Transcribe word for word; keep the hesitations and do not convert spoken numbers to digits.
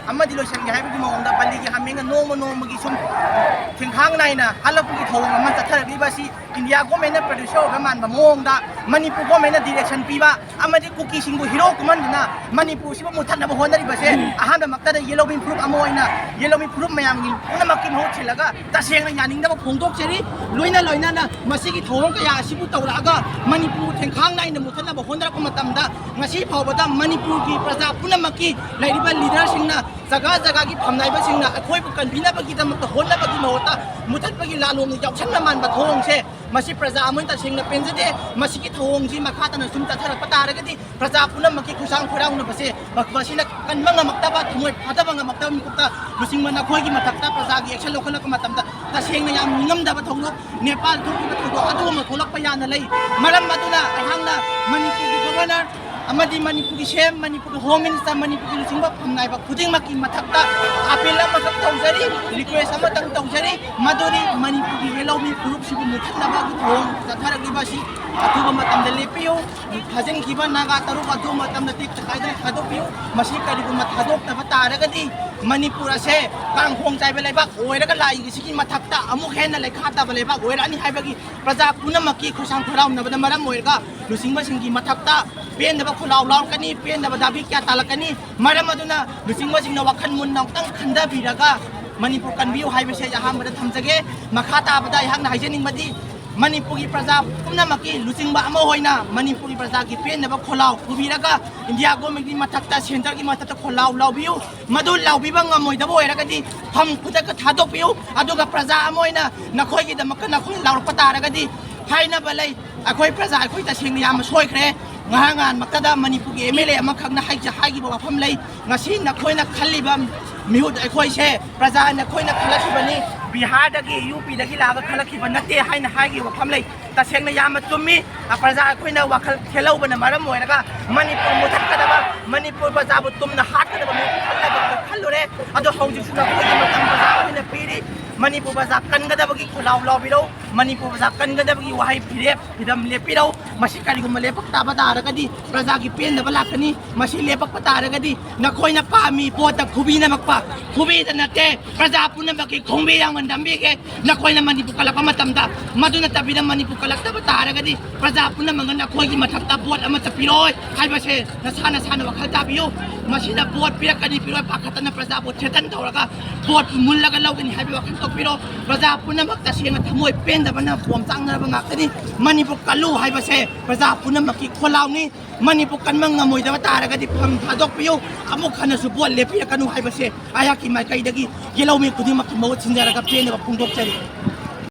ꯑꯃꯗꯤ ꯂꯣꯏꯁꯤꯟꯒꯦ ꯍꯥꯏꯕꯒꯤ ꯃꯑꯣꯡꯗ ꯕꯜꯂꯤꯒꯤ ꯍꯥꯃꯦꯡꯅ ꯅꯣꯡꯃ ꯅꯣꯡꯃꯒꯤ ꯁꯨꯝ ꯊꯦꯡꯈꯥꯡ ꯅꯥꯏꯅ ꯍꯜꯂꯛꯄꯒꯤ ꯊꯧꯑꯣꯡ ꯑꯃ ꯆꯠꯊꯔꯛꯂꯤꯕ ꯑꯁꯤ ꯏꯟꯗꯤꯌꯥ ꯒꯣꯔꯃꯦꯟꯅ ꯄ꯭ꯔꯗ꯭ꯌꯨꯁꯔ ꯑꯣꯏꯕ ꯃꯥꯟꯕ ꯃꯑꯣꯡꯗ ꯃꯅꯤꯄꯨꯔ ꯒꯣꯔꯃꯦꯟꯅ ꯗꯤꯔꯦꯛꯁꯟ ꯄꯤꯕ ꯑꯃꯗꯤ ꯀꯨꯀꯤꯁꯤꯡꯕꯨ ꯍꯤꯔꯣ ꯀꯨꯝꯍꯟꯗꯨꯅ ꯃꯅꯤꯄꯨꯔꯁꯤꯕꯨ ꯃꯨꯠꯊꯠꯅꯕ ꯍꯣꯠꯅꯔꯤꯕꯁꯦ ꯑꯍꯥꯟꯕꯃꯛꯇꯗ ꯌꯦꯜꯍꯧꯃꯤ ꯐꯨꯔꯨꯞ ꯑꯃ ꯑꯣꯏꯅ ꯌꯦꯜꯍꯧꯃꯤ ꯐꯨꯔꯨꯞ ꯃꯌꯥꯝꯒꯤ ꯄꯨꯝꯅꯃꯛꯀꯤ ꯃꯍꯨꯠ ꯁꯤꯜꯂꯒ ꯇꯁꯦꯡꯅ ꯌꯥꯅꯤꯡꯗꯕ ꯐꯣꯡꯗꯣꯛꯆꯔꯤ꯫ ꯂꯣꯏꯅ ꯂꯣꯏꯅꯅ ꯃꯁꯤꯒꯤ ꯊꯧꯑꯣꯡ ꯀꯌꯥ ꯑꯁꯤꯕꯨ ꯇꯧꯔꯛꯑꯒ ꯃꯅꯤꯄꯨꯔ ꯊꯦꯡꯈꯥꯡ ꯅꯥꯏꯅ ꯃꯨꯠꯊꯠꯅꯕ ꯍꯣꯠꯅꯔꯛꯄ ꯃꯇꯝꯗ ꯉꯁꯤ ꯐꯥꯎꯕꯗ ꯃꯅꯤꯄꯨꯔꯒꯤ ꯄ꯭ꯔꯖꯥ ꯄꯨꯝꯅꯃꯛꯀꯤ ꯂꯩꯔꯤꯕ ꯂꯤꯗꯔꯁꯤꯡꯅ ꯖꯒꯥ ꯖꯒꯥꯒꯤ ꯐꯝꯅꯥꯏꯕꯁꯤꯡꯅ ꯑꯩꯈꯣꯏꯕꯨ ꯀꯟꯕꯤꯅꯕꯒꯤꯗꯃꯛꯇ ꯍꯣꯠꯅꯕꯒꯤ ꯃꯍꯨꯠꯇ ꯃꯨꯊꯠꯄꯒꯤ ꯂꯥꯂꯣꯡꯗ ꯌꯥꯎꯁꯟꯕ ꯃꯥꯟꯕ ꯊꯧꯑꯣꯡꯁꯦ ꯃꯁꯤ ꯄ꯭ꯔꯖꯥ ꯑꯃ ꯑꯣꯏꯅ ꯇꯁꯦꯡꯅ ꯄꯦꯟꯖꯗꯦ꯫ ꯃꯁꯤꯒꯤ ꯊꯧꯑꯣꯡꯁꯤ ꯃꯈꯥ ꯇꯥꯅ ꯁꯨꯝ ꯆꯠꯊꯔꯛꯄ ꯇꯥꯔꯒꯗꯤ ꯄ꯭ꯔꯖꯥ ꯄꯨꯝꯅꯃꯛꯀꯤ ꯈꯨꯠꯁꯥꯡ ꯈꯣꯏꯔꯥꯎꯅꯕꯁꯦ ꯃꯁꯤꯅ ꯀꯟꯕ ꯉꯝꯃꯛꯇꯕ, ꯊꯃꯣꯏ ꯐꯥꯊꯕ ꯉꯝꯃꯛꯇꯕ ꯃꯤꯀꯨꯞꯇ ꯂꯨꯆꯤꯡꯕ ꯅꯈꯣꯏꯒꯤ ꯃꯊꯛꯇ ꯄ꯭ꯔꯖꯥꯒꯤ action ꯂꯧꯈꯠꯂꯛꯄ ꯃꯇꯝꯗ ꯇꯁꯦꯡꯅ ꯌꯥꯝ ꯅꯤꯡꯉꯝꯗꯕ ꯊꯧꯗꯣꯛ, ꯅꯦꯄꯥꯜ ꯊꯣꯛꯈꯤꯕ ꯊꯧꯗꯣꯛ ꯑꯗꯨꯒꯨꯝꯕ ꯊꯣꯛꯂꯛꯄ ꯌꯥꯅ ꯂꯩ꯫ ꯃꯔꯝ ꯑꯗꯨꯅ ꯑꯩꯍꯥꯛꯅ ꯃꯅꯤꯄꯨꯔꯒꯤ ꯒꯣꯚꯔꯅꯔ ꯑꯃꯗꯤ ꯃꯅꯤꯄꯨꯔꯒꯤ ꯁꯤ ꯑꯦꯝ, ꯃꯅꯤꯄꯨꯔꯒꯤ ꯍꯣꯝ ꯃꯤꯅꯤꯁꯇꯔ, ꯃꯅꯤꯄꯨꯔꯒꯤ ꯂꯨꯆꯤꯡꯕ ꯐꯝꯅꯥꯏꯕ ꯈꯨꯗꯤꯡꯃꯛꯀꯤ ꯃꯊꯛꯇ ꯑꯥꯄꯤꯜ ꯑꯃꯈꯛ ꯇꯧꯖꯔꯤ, ꯔꯤꯀ꯭ꯋꯦꯁ ꯑꯃꯇꯪ ꯇꯧꯖꯔꯤ, ꯃꯗꯨꯗꯤ ꯃꯅꯤꯄꯨꯔꯒꯤ ꯌꯦꯜꯍꯧꯃꯤ ꯐꯨꯔꯨꯞꯁꯤꯕꯨ ꯃꯨꯠꯊꯠꯅꯕꯒꯤ ꯊꯧꯑꯣꯡ ꯆꯠꯊꯔꯛꯂꯤꯕ ꯑꯁꯤ ꯑꯊꯨꯕ ꯃꯇꯝꯗ ꯂꯦꯞꯄꯤꯌꯨ꯫ ꯐꯥꯖꯤꯟꯈꯤꯕ ꯅꯥꯒꯥ ꯇꯔꯨꯛ ꯑꯊꯨꯕ ꯃꯇꯝꯗ ꯇꯦꯛꯇ ꯀꯥꯏꯗꯅ ꯊꯥꯗꯣꯛꯄꯤꯌꯨ꯫ ꯃꯁꯤ ꯀꯔꯤꯒꯨꯝꯕ ꯊꯥꯗꯣꯛꯇꯕ ꯇꯥꯔꯒꯗꯤ ꯃꯅꯤꯄꯨꯔ ꯑꯁꯦ ꯀꯥꯡꯈꯣꯡ ꯆꯥꯏꯕ ꯂꯩꯕꯥꯛ ꯑꯣꯏꯔꯒ ꯂꯥꯛꯏꯁꯤꯒꯤ ꯃꯊꯛꯇ ꯑꯃꯨꯛ ꯍꯦꯟꯅ ꯂꯩꯈꯥ ꯇꯥꯕ ꯂꯩꯕꯥꯛ ꯑꯣꯏꯔꯛꯑꯅꯤ ꯍꯥꯏꯕꯒꯤ ꯄ꯭ꯔꯖꯥ ꯄꯨꯝꯅꯃꯛꯀꯤ ꯈꯣꯏꯁꯥꯡ ꯈꯣꯏꯔꯥꯎꯅꯕꯗ ꯃꯔꯝ ꯑꯣꯏꯔꯒ ꯂꯨꯆꯤꯡꯕꯁꯤꯡꯒꯤ ꯃꯊꯛꯇ ꯄꯦꯟꯗꯕ ꯈꯣꯜꯂꯥꯎ ꯂꯥꯎꯔꯛꯀꯅꯤ, ꯄꯦꯟꯗꯕ ꯗꯥꯕꯤ ꯀꯌꯥ ꯇꯥꯜꯂꯛꯀꯅꯤ꯫ ꯃꯔꯝ ꯑꯗꯨꯅ ꯂꯨꯆꯤꯡꯕꯁꯤꯡꯅ ꯋꯥꯈꯜ ꯃꯨꯟꯅ ꯑꯃꯨꯛꯇꯪ ꯈꯟꯊꯕꯤꯔꯒ ꯃꯅꯤꯄꯨꯔ ꯀꯟꯕꯤꯌꯨ ꯍꯥꯏꯕꯁꯤ ꯑꯩ ꯑꯍꯥꯟꯕꯗ ꯊꯝꯖꯒꯦ꯫ ꯃꯈꯥ ꯇꯥꯕꯗ ꯑꯩꯍꯥꯛꯅ ꯍꯥꯏꯖꯅꯤꯡꯕꯗꯤ ꯃꯅꯤꯄꯨꯔꯒꯤ ꯄ꯭ꯔꯖꯥ ꯄꯨꯝꯅꯃꯛꯀꯤ ꯂꯨꯆꯤꯡꯕ ꯑꯃ ꯑꯣꯏꯅ ꯃꯅꯤꯄꯨꯔꯒꯤ ꯄ꯭ꯔꯖꯥꯒꯤ ꯄꯦꯟꯗꯕ ꯈꯣꯜꯂꯥꯎ ꯄꯨꯕꯤꯔꯒ ꯏꯟꯗꯤꯌꯥ ꯒꯣꯔꯃꯦꯟꯒꯤ ꯃꯊꯛꯇ, ꯁꯦꯟꯇꯔꯒꯤ ꯃꯊꯛꯇ ꯈꯣꯜꯂꯥꯎ ꯂꯥꯎꯕꯤꯌꯨ꯫ ꯃꯗꯨ ꯂꯥꯎꯕꯤꯕ ꯉꯝꯃꯣꯏꯗꯕ ꯑꯣꯏꯔꯒꯗꯤ ꯐꯝ ꯈꯨꯗꯛꯇ ꯊꯥꯗꯣꯛꯄꯤꯌꯨ꯫ ꯑꯗꯨꯒ ꯄ꯭ꯔꯖꯥ ꯑꯃ ꯑꯣꯏꯅ ꯅꯈꯣꯏꯒꯤꯗꯃꯛꯇ ꯅꯈꯣꯏ ꯂꯥꯎꯔꯛꯄ ꯇꯥꯔꯒꯗꯤ ꯍꯥꯏꯅꯕ ꯂꯩ꯫ ꯑꯩꯈꯣꯏ ꯄ꯭ꯔꯖꯥ, ꯑꯩꯈꯣꯏ ꯇꯁꯦꯡꯅ ꯌꯥꯝꯅ ꯁꯣꯏꯈ꯭ꯔꯦ꯫ ꯉꯍꯥꯛ ꯉꯍꯥꯟꯃꯛꯇꯗ ꯃꯅꯤꯄꯨꯔꯒꯤ ꯑꯦꯝ ꯑꯦꯜ ꯑꯦ ꯑꯃꯈꯛꯅ ꯍꯥꯏꯖ-, ꯍꯥꯏꯈꯤꯕ ꯋꯥꯐꯝ ꯂꯩ, "ꯉꯁꯤ ꯅꯈꯣꯏꯅ ꯈꯜꯂꯤꯕ ꯃꯤꯍꯨꯠ ꯑꯩꯈꯣꯏꯁꯦ ꯄ꯭ꯔꯖꯥ ꯅꯈꯣꯏꯅ ꯈꯜꯂꯛꯈꯤꯕꯅꯤ, ꯕꯤꯍꯥꯔꯗꯒꯤ, ꯌꯨ ꯄꯤꯗꯒꯤ ꯂꯥꯛꯑꯒ ꯈꯜꯂꯛꯈꯤꯕ ꯅꯠꯇꯦ" ꯍꯥꯏꯅ ꯍꯥꯏꯈꯤꯕ ꯋꯥꯐꯝ ꯂꯩ꯫ ꯇꯁꯦꯡꯅ ꯌꯥꯝꯅ ꯆꯨꯝꯃꯤ꯫ ꯑ, ꯄ꯭ꯔꯖꯥ ꯑꯩꯈꯣꯏꯅ ꯋꯥꯈꯜ ꯊꯦꯜꯍꯧꯕꯅ ꯃꯔꯝ ꯑꯣꯏꯔꯒ ꯃꯅꯤꯄꯨꯔ ꯃꯨꯊꯠꯀꯗꯕ, ꯃꯅꯤꯄꯨꯔ ꯄ꯭ꯔꯖꯥꯕꯨ ꯇꯨꯝꯅ ꯍꯥꯠꯀꯗꯕ ꯃꯤꯍꯨꯠ ꯈꯜꯂꯒ ꯈꯜꯂꯨꯔꯦ꯫ ꯑꯗꯣ ꯍꯧꯖꯤꯛꯁꯨ ꯅꯈꯣꯏꯒꯤ ꯃꯇꯝ ꯄ꯭ꯔꯖꯥ ꯄꯤꯔꯤ꯫ ꯃꯅꯤꯄꯨꯔ ꯄ꯭ꯔꯖꯥ ꯀꯟꯒꯗꯕꯒꯤ ꯈꯨꯜꯂꯥꯎ ꯂꯥꯎꯕꯤꯔꯧ꯫ ꯃꯅꯤꯄꯨꯔ ꯄ꯭ꯔꯖꯥ ꯀꯟꯒꯗꯕꯒꯤ ꯋꯥꯍꯩ ꯐꯤꯔꯦꯞ ꯐꯤꯗꯝ ꯂꯦꯞꯄꯤꯔꯧ꯫ ꯃꯁꯤ ꯀꯔꯤꯒꯨꯝꯕ ꯂꯦꯞꯄꯛ ꯇꯥꯕ ꯇꯥꯔꯒꯗꯤ ꯄ꯭ꯔꯖꯥꯒꯤ ꯄꯦꯟꯗꯕ ꯂꯥꯛꯀꯅꯤ꯫ ꯃꯁꯤ ꯂꯦꯞꯄꯛꯄ ꯇꯥꯔꯒꯗꯤ ꯅꯈꯣꯏꯅ ꯄꯥꯝꯃꯤ ꯄꯣꯠꯇ ꯈꯨꯕꯤ ꯅꯝꯃꯛꯄ, ꯈꯨꯕꯤꯗ ꯅꯠꯇꯦ, ꯄ꯭ꯔꯖꯥ ꯄꯨꯝꯅꯃꯛꯀꯤ ꯈꯣꯡꯕꯤ ꯌꯥꯡꯃꯟ ꯅꯝꯕꯤꯒꯦ꯫ ꯅꯈꯣꯏꯅ ꯃꯅꯤꯄꯨꯔ ꯀꯜꯂꯛꯄ ꯃꯇꯝꯗ, ꯃꯗꯨ ꯅꯠꯇꯕꯤꯗ ꯃꯅꯤꯄꯨꯔ ꯀꯜꯂꯛꯇꯕ ꯇꯥꯔꯒꯗꯤ ꯄ꯭ꯔꯖꯥ ꯄꯨꯝꯅꯃꯛꯅ ꯅꯈꯣꯏꯒꯤ ꯃꯊꯛꯇ ꯚꯣꯠ ꯑꯃꯠꯇ ꯄꯤꯔꯣꯏ ꯍꯥꯏꯕꯁꯦ ꯅꯁꯥ ꯅꯁꯥꯅ ꯋꯥꯈꯜ ꯇꯥꯕꯤꯌꯨ꯫ ꯃꯁꯤꯗ ꯚꯣꯠ ꯄꯤꯔꯛꯀꯅꯤ ꯄꯤꯔꯣꯏ ꯄꯥꯈꯠꯇꯅ ꯄ꯭ꯔꯖꯥꯕꯨ ꯊ꯭ꯔꯦꯇꯟ ꯇꯧꯔꯒ ꯚꯣꯠ ꯃꯨꯜꯂꯒ ꯂꯧꯒꯅꯤ ꯍꯥꯏꯕ ꯋꯥꯈꯜ ꯇꯧꯕꯤꯔꯣ꯫ ꯄ꯭ꯔꯖꯥ ꯄꯨꯝꯅꯃꯛ ꯇꯁꯦꯡꯅ ꯊꯃꯣꯏ ꯄꯦꯟꯗꯕꯅ ꯐꯣꯝ ꯆꯥꯡꯅꯔꯕ ꯉꯥꯛꯇꯅꯤ꯫ ꯃꯅꯤꯄꯨꯔ ꯀꯜꯂꯨ ꯍꯥꯏꯕꯁꯦ ꯄ꯭ꯔꯖꯥ ꯄꯨꯝꯅꯃꯛꯀꯤ ꯈꯣꯜꯂꯥꯎꯅꯤ꯫ ꯃꯅꯤꯄꯨꯔ ꯀꯟꯕ ꯉꯝꯃꯣꯏꯗꯕ ꯇꯥꯔꯒꯗꯤ ꯐꯝ ꯊꯥꯗꯣꯛꯄꯤꯌꯨ꯫ ꯑꯃꯨꯛ ꯍꯟꯅꯁꯨ ꯚꯣꯠ ꯂꯦꯞꯄꯤꯔꯛꯀꯅꯨ ꯍꯥꯏꯕꯁꯦ ꯑꯩꯍꯥꯛꯀꯤ ꯃꯥꯏꯀꯩꯗꯒꯤ ꯌꯦꯜꯍꯧꯃꯤ ꯈꯨꯗꯤꯡꯃꯛꯀꯤ ꯃꯍꯨꯠ ꯁꯤꯟꯖꯔꯒ ꯄꯦꯟꯗꯕ ꯐꯣꯡꯗꯣꯛꯆꯔꯤ꯫